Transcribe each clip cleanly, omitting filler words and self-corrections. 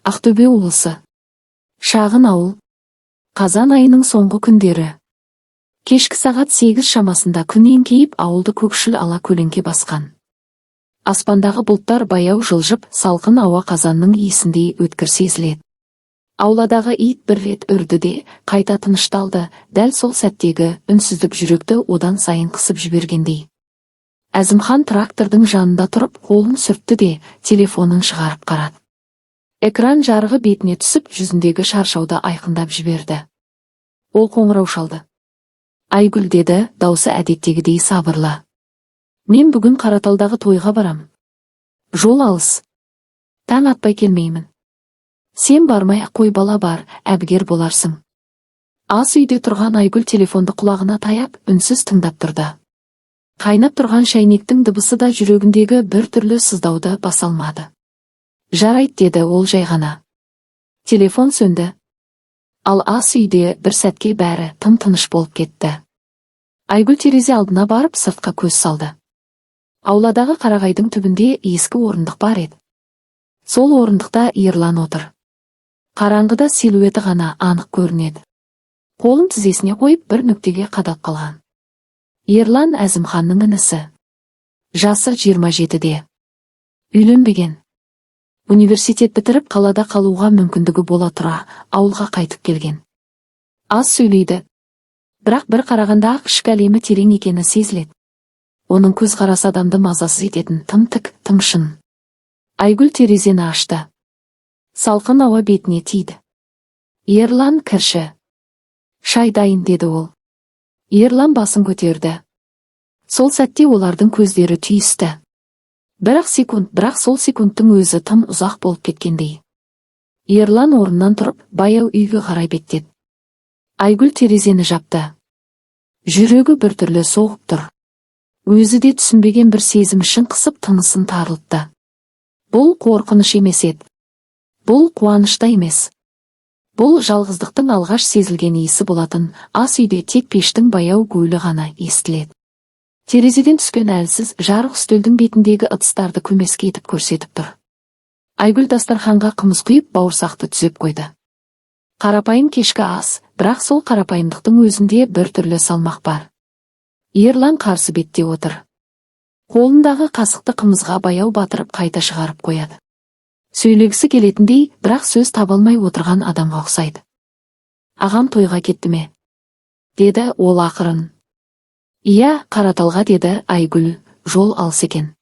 Ақтөбе облысы. Шағын ауыл. Қазан айының соңғы күндері. Кешкі сағат 8 шамасында күн еңкейіп, ауылды көкшіл ала көлеңке басқан. Аспандағы бұлттар баяу жылжып, салқын ауа қазанның иісіндей өткір сезіледі. Ауладағы ит бір рет үрді де, қайта тынышталды, дәл сол сәттегі үнсіздік жүректі одан сайын қысып жібергендей. Әзімхан трактордың жанында тұрып, қолын сүртті де, телефонын шығарып қарады. Экран жарығы бетіне түсіп, жүзіндегі шаршауды айқындап жіберді. Ол қоңырау шалды. «Айгүл», – деді, даусы әдеттегідей сабырлы. «Мен бүгін Қараталдағы тойға барам. Жол алыс. Таң атпай келмеймін. Сен бармай ақ қой, бала бар, әбігер боларсың». Ас үйде тұрған Айгүл телефонды құлағына таяп, үнсіз тыңдап тұрды. Қайнап тұрған шәйнектің дыбысы да жүрегіндегі бір түрлі сыздауды баса алмады. «Жарайды», – деді ол жай ғана. Телефон сөнді. Ал ас үйде бір сәтке бәрі тым тыныш болып кетті. Айгүл терезе алдына барып, сыртқа көз салды. Ауладағы қарағайдың түбінде ескі орындық бар еді. Сол орындықта Ерлан отыр. Қараңғыда силуэті ғана анық көрінеді. Қолын тізесіне қойып, бір нүктеге қадап қалған. Ерлан Әзімханның інісі. Жасы 27-де. Үйленбеген. Университет бітіріп, қалада қалуға мүмкіндігі бола тұра, ауылға қайтып келген. Аз сөйлейді. Бірақ бір қарағанда ақ ішкі әлемі терең екені сезіледі. Оның көзқарасы адамды мазасыз ететін тым тік, тым шын. Айгүл терезені ашты. Салқын ауа бетіне тиді. «Ерлан, кірші. Шай дайын», – деді ол. Ерлан басын көтерді. Сол сәтте олардың көздері түйісті. Бір-ақ секунд, бірақ сол секундтың өзі тым ұзақ болып кеткендей. Ерлан орнынан тұрып, баяу үйге қарай беттеді. Айгүл терезені жапты. Жүрегі біртүрлі соғып тұр. Өзі де түсінбеген бір сезім ішін қысып, тынысын тарылтты. Бұл қорқыныш емес еді. Бұл қуаныш та емес. Бұл жалғыздықтың алғаш сезілген иісі болатын. Ас үйде тек пештің баяу гуілі ғана естіледі. Терезеден түскен әлсіз жарық үстелдің бетіндегі ыдыстарды көмескі етіп көрсетіп тұр. Айгүл дастарханға қымыз құйып, бауырсақты түзеп қойды. Қарапайым кешкі ас, бірақ сол қарапайымдықтың өзінде бір түрлі салмақ бар. Ерлан қарсы бетте отыр. Қолындағы қасықты қымызға баяу батырып, қайта шығарып қояды. Сөйлегісі келетіндей, бірақ сөз таба алмай отырған адамға ұқсайды. «Ағам тойға кетті ме?» – деді ол ақырын. «Иә, Қараталға», – деді Айгүл, «жол алыс екен».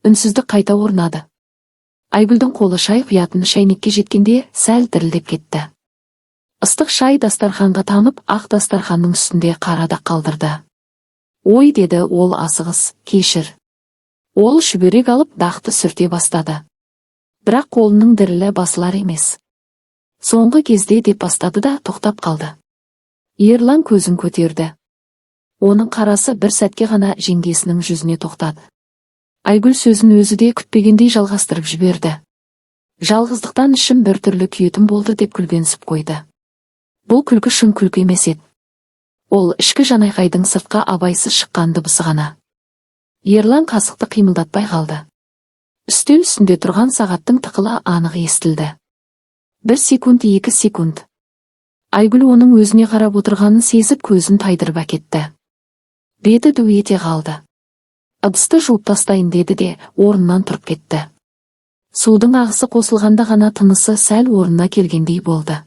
Үнсіздік қайта орнады. Айгүлдің қолы шай құятын шәйнекке жеткенде сәл дірілдеп кетті. Ыстық шай дастарханға тамып, ақ дастарханның үстінде қара дақ қалдырды. «Ой», – деді ол асығыс, «кешір». Ол шүберек алып, дақты сүрте бастады. Бірақ қолының дірілі басылар емес. «Соңғы кезде», – деп бастады да, тоқтап қалды. Ерлан көзін көтерді. Оның қарасы бір сәтке ғана жеңгесінің жүзіне тоқтады. Айгүл сөзін өзі де күтпегендей жалғастырып жіберді. «Жалғыздықтан ішім бір түрлі күйетін болды», – деп күлгенсіп қойды. Бұл күлкі шын күлкі емес еді. Ол ішкі жанайқайдың сыртқа абайсыз шыққан дыбысы ғана. Ерлан қасықты қимылдатпай қалды. Үстел үстінде тұрған сағаттың тықылы анық естілді. Бір секунд, 2 секунд. Айгүл оның өзіне қарап отырғанын сезіп, көзін тайдырып әкетті. Беті ду ете қалды. «Ыдысты жуып тастайын», – деді де, орнынан тұрып кетті. Судың ағысы қосылғанда ғана тынысы сәл орнына келгендей болды.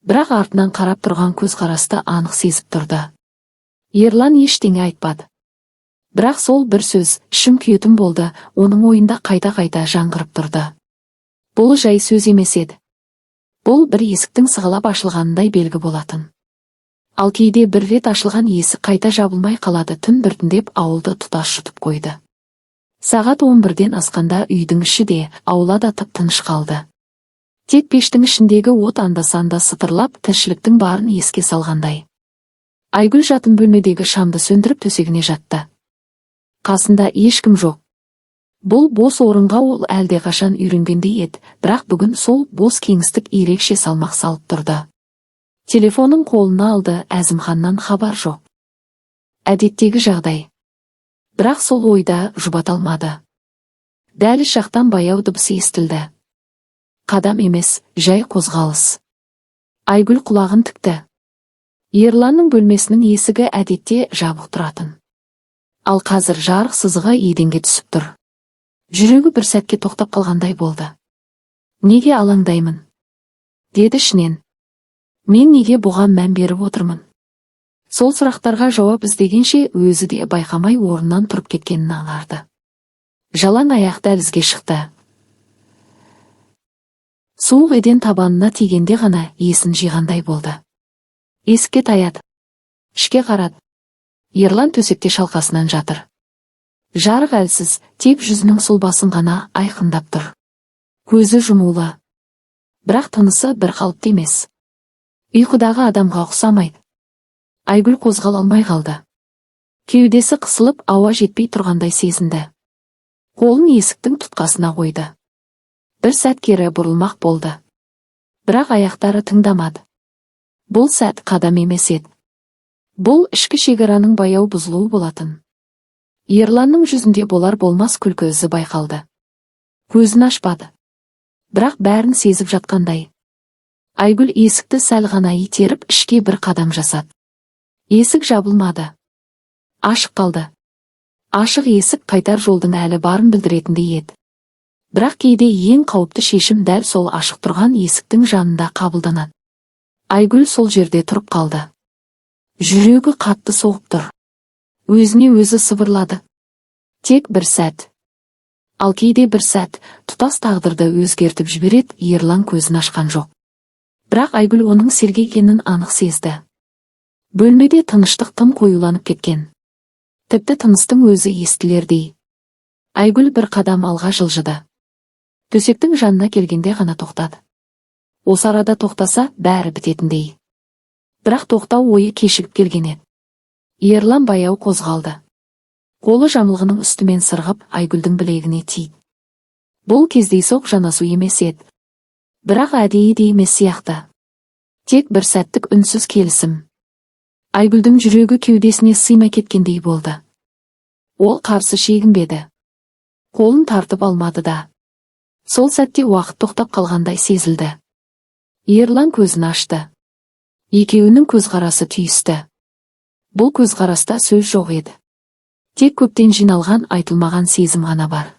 Бірақ артынан қарап тұрған көзқарасты анық сезіп тұрды. Ерлан ештеңе айтпады. Бірақ сол бір сөз, «ішім күйетін болды», оның ойында қайта-қайта жаңғырып тұрды. Бұл жай сөз емес еді. Бұл бір есіктің сығалап ашылғанындай белгі болатын. Ал кейде бір рет ашылған есік қайта жабылмай қалады. Түн біртіндеп ауылды тұтас жұтып қойды. Сағат 11-ден асқанда үйдің іші де, аула да тып-тыныш қалды. Тек пештің ішіндегі от анда-санда сытырлап, тіршіліктің барын еске салғандай. Айгүл жатын бөлмедегі шамды сөндіріп, төсегіне жатты. Қасында ешкім жоқ. Бұл бос орынға ол әлдеқашан үйренгендей еді, бірақ бүгін сол бос кеңістік ерекше салмақ салып тұрды. Телефонын қолына алды, Әзімханнан хабар жоқ. Әдеттегі жағдай. Бірақ сол ойда жұбата алмады. Дәліз жақтан баяу дыбыс естілді. Қадам емес, жай қозғалыс. Айгүл құлағын тікті. Ерланның бөлмесінің есігі әдетте жабық тұратын. Ал қазір жарық сызығы еденге түсіп тұр. Жүрегі бір сәтке тоқтап қалғандай болды. «Неге алаңдаймын?» – деді ішінен. «Мен неге бұған мән беріп отырмын?» Сол сұрақтарға жауап іздегенше өзі де байқамай орнынан тұрып кеткенін аңғарды. Жалаң аяқ дәлізге шықты. Суық еден табанына тигенде ғана есін жиғандай болды. Есікке таяды. Ішке қарады. Ерлан төсекте шалқасынан жатыр. Жарық әлсіз, тек жүзінің сұлбасын ғана айқындап тұр. Көзі жұмулы. Бірақ тынысы бір қалыпты емес. Ұйқыдағы адамға ұқсамайды. Айгүл қозғала алмай қалды. Кеудесі қысылып, ауа жетпей тұрғандай сезінді. Қолын есіктің тұтқасына қойды. Бір сәт кері бұрылмақ болды. Бірақ аяқтары тыңдамады. Бұл сәт қадам емес еді. Бұл ішкі шекараның баяу бұзылуы болатын. Ерланның жүзінде болар болмас күлкі ізі байқалды. Көзін ашпады. Бірақ бәрін сезіп жатқандай. Айгүл есікті сәл ғана итеріп, ішке бір қадам жасады. Есік жабылмады. Ашық қалды. Ашық есік қайтар жолдың әлі барын білдіретіндей еді. Бірақ кейде ең қауіпті шешім дәл сол ашық тұрған есіктің жанында қабылданады. Айгүл сол жерде тұрып қалды. Жүрегі қатты соғып тұр. Өзіне өзі сыбырлады: «Тек бір сәт». Ал кейде бір сәт тұтас тағдырды өзгертіп жібереді. Ерлан көзін ашқан жоқ. Бірақ Айгүл оның сергек екенін анық сезді. Бөлмеде тыныштық тым қоюланып кеткен. Тіпті тыныстың өзі естілердей. Айгүл бір қадам алға жылжыды. Төсектің жанына келгенде ғана тоқтады. Осы арада тоқтаса, бәрі бітетіндей. Бірақ тоқтау ойы кешігіп келген еді. Ерлан баяу қозғалды. Қолы жамылғының үстімен сырғып, Айгүлдің білегіне тиді. Бұл кездейсоқ жанасу емес еді. Бірақ әдейі де емес сияқты. Тек бір сәттік үнсіз келісім. Айгүлдің жүрегі кеудесіне сыймай кеткендей болды. Ол қарсы шегінбеді. Қолын тартып алмады да. Сол сәтте уақыт тоқтап қалғандай сезілді. Ерлан көзін ашты. Екеуінің көзқарасы түйісті. Бұл көзқараста сөз жоқ еді. Тек көптен жиналған айтылмаған сезім ғана бар.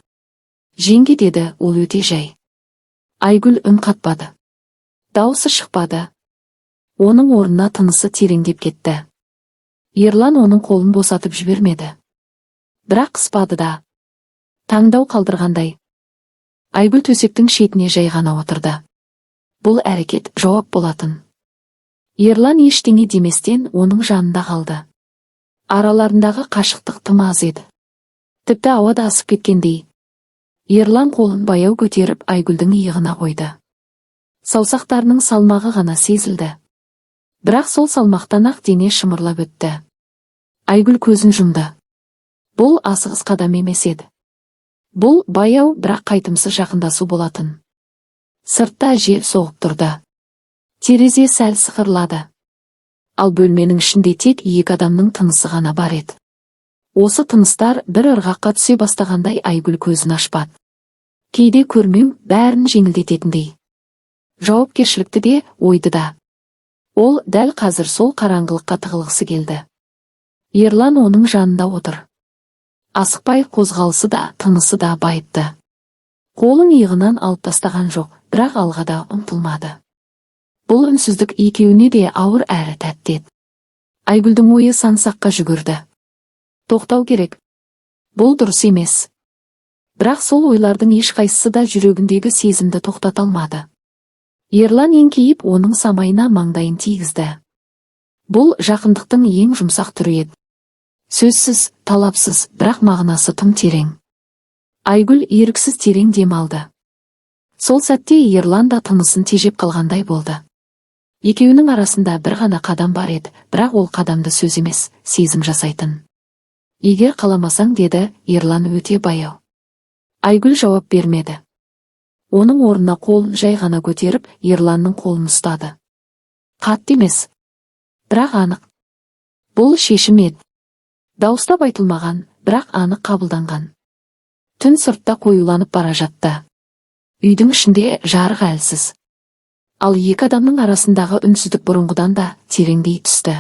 «Жеңге», – деді ол өте жай. Айгүл үн қатпады. Даусы шықпады. Оның орнына тынысы тереңдеп кетті. Ерлан оның қолын босатып жібермеді. Бірақ қыспады да. Таңдау қалдырғандай. Айгүл төсектің шетіне жай ғана отырды. Бұл әрекет жауап болатын. Ерлан ештеңе деместен оның жанында қалды. Араларындағы қашықтық тым аз еді. Тіпті ауада асып кеткендей. Ерлан қолын баяу көтеріп, Айгүлдің иығына қойды. Саусақтарының салмағы ғана сезілді. Бірақ сол салмақтан ақ дене шымырлап өтті. Айгүл көзін жұмды. Бұл асығыс қадам емес еді. Бұл баяу, бірақ қайтымсыз жақындасу болатын. Сыртта жел соғып тұрды. Терезе сәл сықырлады. Ал бөлменің ішінде тек екі адамның тынысы ғана бар еді. Осы тыныстар бір ырғаққа түсе бастағандай, Айгүл көзін ашпады. Кейде көрмеу бәрін жеңілдететіндей. Жауапкершілікті де, ойды да. Ол дәл қазір сол қараңғылыққа тығылғысы келді. Ерлан оның жанында отыр. Асықпай, қозғалысы да, тынысы да байыпты. Қолын иығынан алып тастаған жоқ, бірақ алға да ұмтылмады. Бұл үнсіздік екеуіне де ауыр әрі тәтті еді. Айгүлдің ойы сан саққа жүгірді. Тоқтау керек. Бұл дұрыс емес. Бірақ сол ойлардың ешқайсысы да жүрегіндегі сезімді тоқтата алмады. Ерлан еңкейіп, оның самайына маңдайын тигізді. Бұл жақындықтың ең жұмсақ түрі еді. Сөзсіз, талапсыз, бірақ мағынасы тым терең. Айгүл еріксіз терең дем алды. Сол сәтте Ерлан да тынысын тежеп қалғандай болды. Екеуінің арасында бір ғана қадам бар еді, бірақ ол қадамды сөз емес, сезім жасайтын. «Егер қаламасаң», – деді Ерлан өте баяу. Айгүл жауап бермеді. Оның орнына қолын жай ғана көтеріп, Ерланның қолын ұстады. Қатты емес, бірақ анық. Бұл шешім еді. Дауыстап айтылмаған, бірақ анық қабылданған. Түн сыртта қоюланып бара жатты. Үйдің ішінде жарық әлсіз. Ал екі адамның арасындағы үнсіздік бұрынғыдан да тереңдей түсті.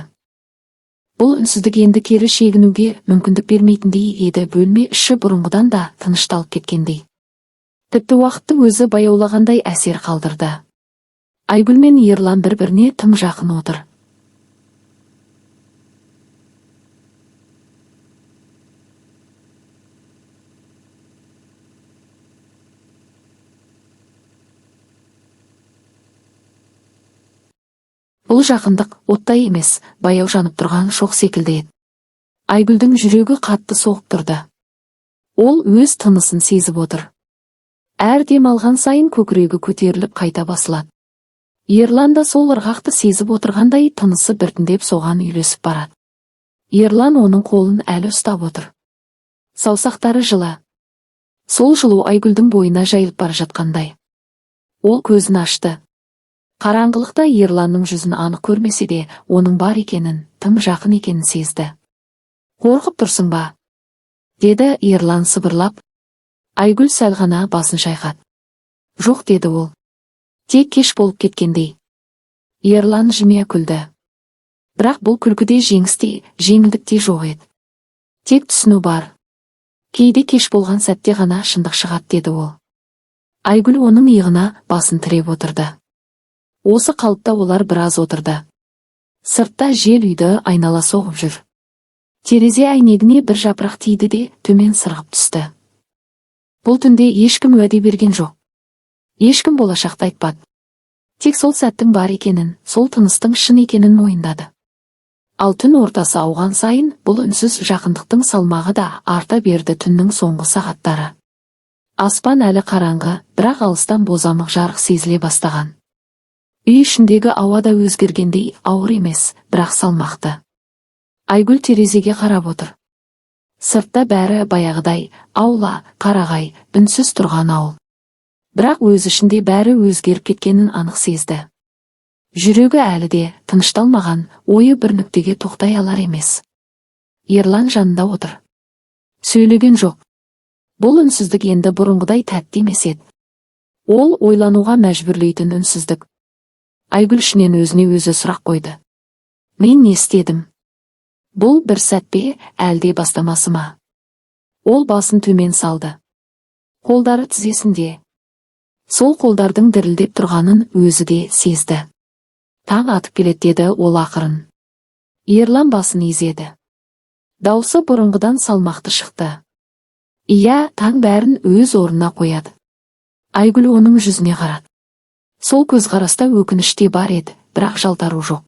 Бұл үнсіздік енді кері шегінуге мүмкіндік бермейтіндей еді. Бөлме іші бұрынғыдан да тынышталып кеткендей. Тіпті уақыттың өзі баяулағандай әсер қалдырды. Айгүл мен Ерлан бір-біріне тым жақын отыр. Бұл жақындық оттай емес, баяу жанып тұрған шоқ секілді еді. Айгүлдің жүрегі қатты соғып тұрды. Ол өз тынысын сезіп отыр. Әр дем алған сайын көкірегі көтеріліп қайта басылады. Ерлан да сол ырғақты сезіп отырғандай, тынысы біртіндеп соған үйлесіп барады. Ерлан оның қолын әлі ұстап отыр. Саусақтары жылы. Сол жылу Айгүлдің бойына жайылып бара жатқандай. Ол көзін ашты. Қараңғылықта Ерланның жүзін анық көрмесе де, оның бар екенін, тым жақын екенін сезді. «Қорқып тұрсың ба?» – деді Ерлан сыбырлап. Айгүл сәл ғана басын шайқады. «Жоқ», – деді ол. «Тек кеш болып кеткендей». Ерлан жымия күлді. Бірақ бұл күлкіде жеңіс те, жеңілдік те жоқ еді. Тек түсіну бар. «Кейде кеш болған сәтте ғана шындық шығады», – деді ол. Айгүл оның иығына басын тіреп отырды. Осы қалыпта олар біраз отырды. Сыртта жел үйді айнала соғып жүр. Терезе әйнегіне бір жапырақ тиді де, төмен сырғып түсті. Бұл түнде ешкім уәде берген жоқ. Ешкім болашақты айтпады. Тек сол сәттің бар екенін, сол тыныстың шын екенін мойындады. Ал түн ортасы ауған сайын бұл үнсіз жақындықтың салмағы да арта берді. Түннің соңғы сағаттары. Аспан әлі қараңғы, бірақ алыстан бозамық жарық сезіле бастаған. Үй ішіндегі ауа да өзгергендей, ауыр емес, бірақ салмақты. Айгүл терезеге қарап отыр. Сыртта бәрі баяғыдай: аула, қарағай, үнсіз тұрған ауыл. Бірақ өз ішінде бәрі өзгеріп кеткенін анық сезді. Жүрегі әлі де тынышталмаған, ойы бір нүктеге тоқтай алар емес. Ерлан жанында отыр. Сөйлеген жоқ. Бұл үнсіздік енді бұрынғыдай тәтті емес еді. Ол ойлануға мәжбүрлейтін үнсіздік. Айгүл ішінен өзіне өзі сұрақ қойды. «Мен не істедім? Бұл бір сәт пе, әлде бастамасы ма?» Ол басын төмен салды. Қолдары тізесінде. Сол қолдардың дірілдеп тұрғанын өзі де сезді. «Таң атып келеді», – деді ол ақырын. Ерлан басын изеді. Даусы бұрынғыдан салмақты шықты. «Иә, таң бәрін өз орнына қояды». Айгүл оның жүзіне қарады. Сол көзқараста өкініш те бар еді, бірақ жалтару жоқ.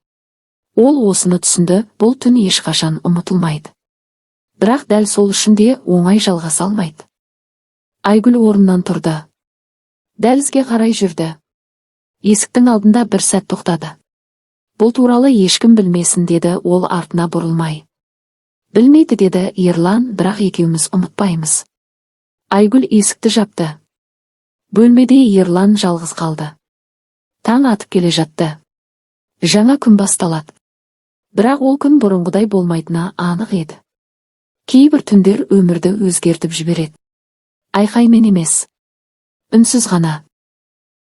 Ол осыны түсінді: бұл түн ешқашан ұмытылмайды. Бірақ дәл сол үшін де оңай жалғаса алмайды. Айгүл орнынан тұрды. Дәлізге қарай жүрді. Есіктің алдында бір сәт тоқтады. «Бұл туралы ешкім білмесін», – деді ол артына бұрылмай. «Білмейді», – деді Ерлан, – «бірақ екеуміз ұмытпаймыз». Айгүл есікті жапты. Бөлмеде Ерлан жалғыз қалды. Таң атып келе жатты. Жаңа күн басталады. Бірақ ол күн бұрынғыдай болмайтыны анық еді. Кейбір түндер өмірді өзгертіп жібереді. Айқаймен емес. Үнсіз ғана.